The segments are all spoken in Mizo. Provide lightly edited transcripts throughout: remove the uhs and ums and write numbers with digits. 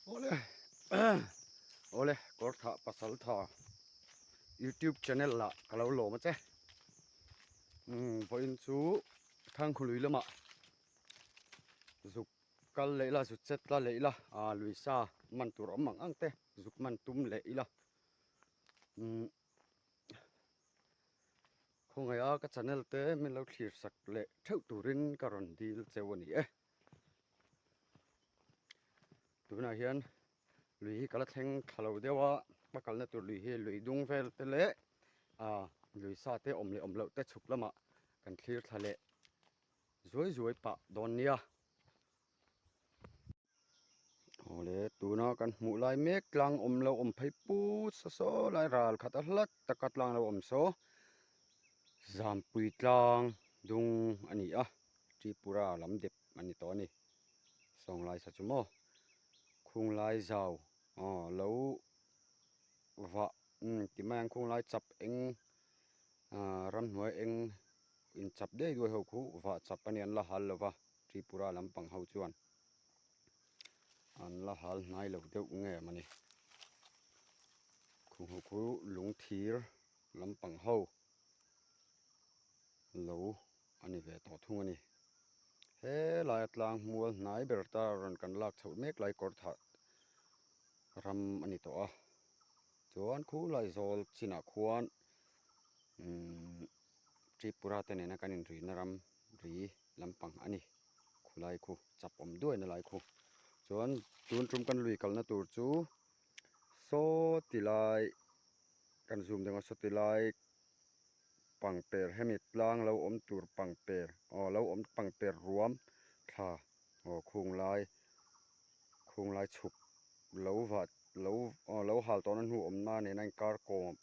Awle awle Kawrthah Pasaltha YouTube channel lah ka lo lawm a che. Umm vawiin chu Thangkhului lamah zuk kal leh ila zut chet la leh ila ah lui sa man tur awm ang ang te zuk man tum leh ila. Umm khawngaih a ka channel te min lo thlir sak leh theuh turin ka rawn dil cheu a ni e. Tunah hian lui hi ka la thleng thla lo deuh a, ka kalna tur lui hi lui dung vel te leh ah lui sa te awm leh awm loh te chhuk lamah kan thlir thla leh zuai zuai pah dawn nia. Awle tuna kan hmuh lai mek tlang awm lo awm phei put saw saw lai ral khat a hlat taka tlang lo awm saw Zampui tlang dung a ni a Tripura lam dep a ni tawh a ni sawng lai sa chu maw khung lai zau aw lo vah umm ti mai ang khung lai chap eng ah ramhnuai eng in chap dei duai ho khu vah chap a ni an la hal lo va Tripura lampang ho chuan an la hal hnai lo deuh nge mawni khung ho khu lung thir lampang ho lo a ni ve tawh thung a ni. He laia tlang hmual hnai ber ta rawn kan lak chhoh mek lai kawr thah ram a ni tawh a chuan khulai zawl chinah khuan umm Tripura te nena kan inrina ram ri lampang a ni khulai khu chap awm duai na lai khu chuan tun tum kan lui kalna tur chu saw ti lai kan zoom deuh a saw ti lai pangper hemi tlang lo awm tur pangper aw lo awm pangper ruam thla aw khung lai khung lai chhuk lo vah lo aw lo hal tawhna hnu awmna nena inkar kawm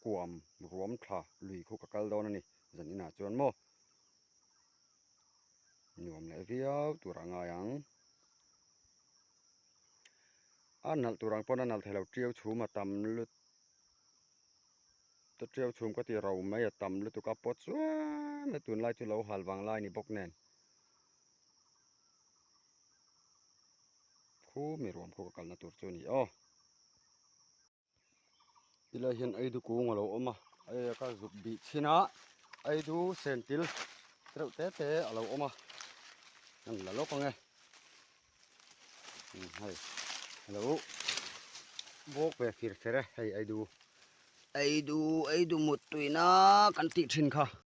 kuam ruam thla lui khu ka kal dawn a ni zan inah chuan maw nuam leh viau tur a ngai ang a nalh tur ang pawn a nalh thei lo tiau chhum a tam lut. Chu tiau chhum ka ti ro mai a tam lutuk a pawt chuan a tunlai chu lo hal vang lai ni bawk nen khu mi ruam khu ka kalna tur chu a ni aw. Tilai hian eidu kung a lo awm a hei a ka zuk bih chhin a eidu sentil reuh te te a lo awm a an la lawk ang e. Hei alo bawk ve fir fer e hei eidu eidu eidu mut tuina kan tih thin kha.